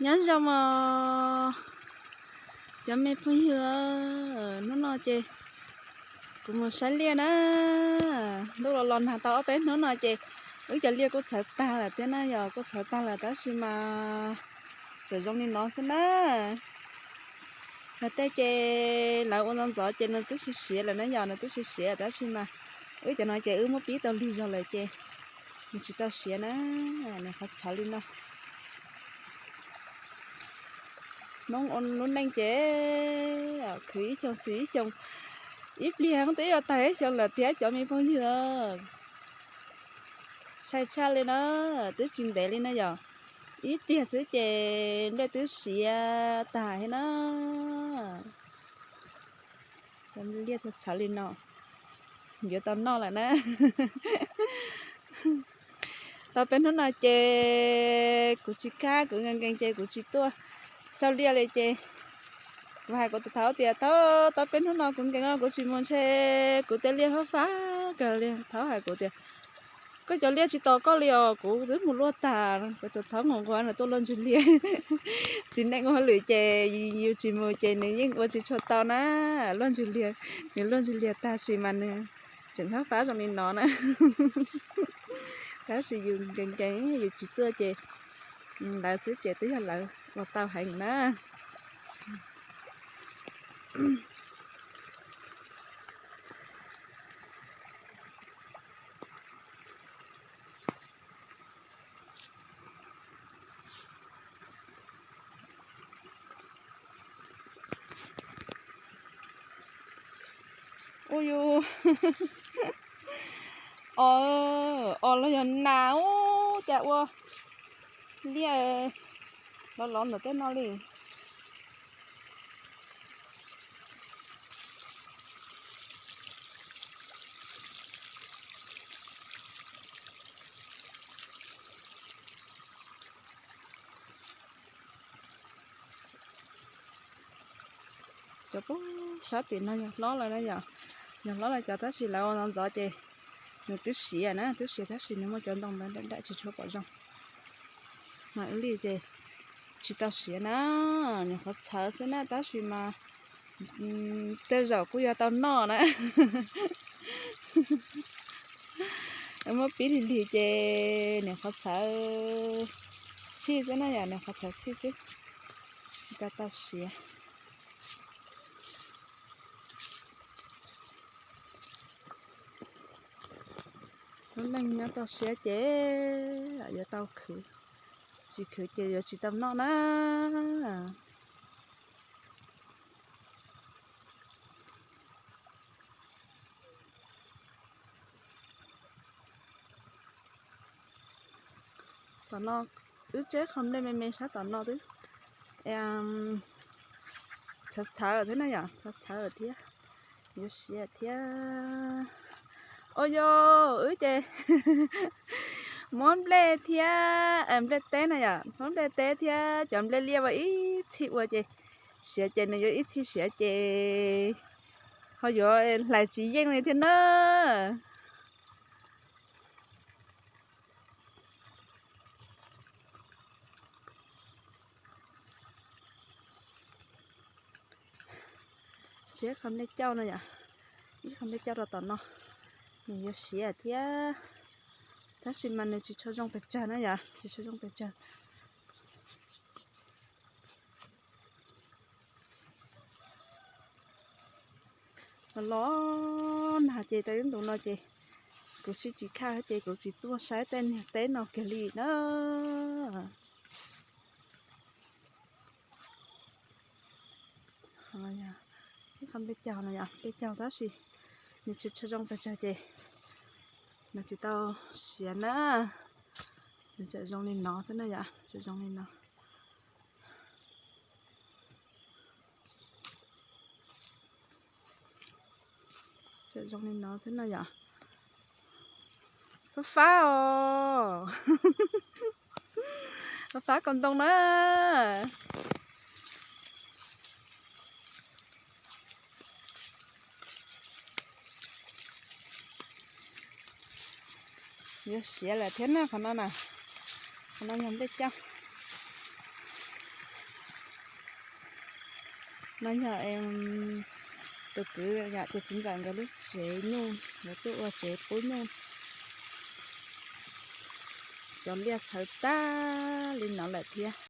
Nyob zoo os cov me phooj ywg, hnub no ces kuv mus saib liaj na. Ntuj los los nag tau ob peb hnub no ces wb cov liaj kuj txhawv tag lawm thiab na yom, kuj txhawv tag lawm tab sis mas tseem zoo li no xwb na. Nws tej ces lawv ua ntxov ntxov ces nws twb siav siav lawm na yom, nws twb siav siav tab sis mas wb cov no ces wb muab pib tau lig zog lawm ces nws tsis tau siav na, nws qhov txhawv li no. Hmoob ua lub neej ces khwv ib xyoos xwm ib xyoos, ib pliag twb yuav tag ib xyoos lawm thiab cov me phooj ywg. Sai tshaj li na, twb tsis ntev li na yom, ib pliag xwb ces nplej twb siav tag thiab na. Liaj txhawv txhawv li no, yuav tau noj lawm na. Tau peb hnub no ces kuv tsis kaj, kuv nkees nkees ces kuv tsis tuaj xauj liaj li ces kuv hais kuv tus thaub tias, thaub, tau peb hnub no kuv nkees no kuv tsis mus ntshe kuv tej liaj fab fab kawg li. Thaub hais kuv tias, koj cov liaj tsis tos koj li os, kuv twb mus luaj tag. Kuv tus thaub nquag nquag nws tuaj luaj ntswg liaj. Txiv neej ua hauj lwm ces yus tsis mus ces nws yeej ua tsis tshua tau na. Luaj ntswg liaj, nws luaj ntswg liaj tag sis mas nws tseem fab fab zoo li no na. Tab sis yus nkees nkees yus tsis tuaj ces lawv xwb ces twb yog lawv ua tau heev na. Ua yus os, os los yog nas ub, cas ua liaj lov lov ntawm tej no li. Cov pub sab tim no yog hlob lawm na yom, yog hlob lawm cov tab sis lawv ua ntxov ntxov ces nws twb siav na, twb siav tab sis nws muaj cov ntoo ntawd daim daim tsis tshua pom zoo. Mas wb li ces tsis tau siav na, nws qhov txhawv xwb na tab sis mas tej zaum kuj yuav tau noj na. Muab pib lig lig ces nws qhov txhawv txhij xwb na yom, nws qhov txhawv txhij xwb, tsis tau tau siav. Lub neej nyob toj siab ces yuav tau khwv, tsis khwv ces yuav tsis tau noj na. Tom no wb tseb qho nplej me me sab tom no twb txhawv txhawv thiab na yom, txhawv txhawv thiab, yuav siav thiab. Ua yog wb ces muab nplej thiab, nplej teb na yom, muab nplej teb thiab cov nplej liaj ua ib txhij ua ces siav ces nws yuav ib txhij siav ces ho yuav hlais tsis yeej li thiab na. Tseb qho nplej cauj no yom, ib qho nplej cauj rau tom no, nws yuav siav thiab, tab sis mas nws tsis tshua zoo pes tsawg na yom, tsis tshua zoo pes tsawg. Los los nag ces tau ib ntus no ces kuv sib tsis khaj ces kuv tsis tuaj saib tej niag teb no kiag li na. Ib qho nplej caug no yom, nplej caug tab sis nws tsis tshua zoo pes tsawg ces nws tsis tau siav na. Nws tseem zoo li no xwb na yom, tseem zoo li no. Tseem zoo li no xwb no yom. Fab fab os. Fab fab kaus ntoo na. Yuav siav lawm thiab na qhov no na. Qhov no yog nplej cauj. No yog tus kwv yom, tus txiv ntxawm nkawd lub tsev nyuj, nkawd tuaj ua tsev pub nyuj. Cov liaj txhawv tag li no lawm thiab.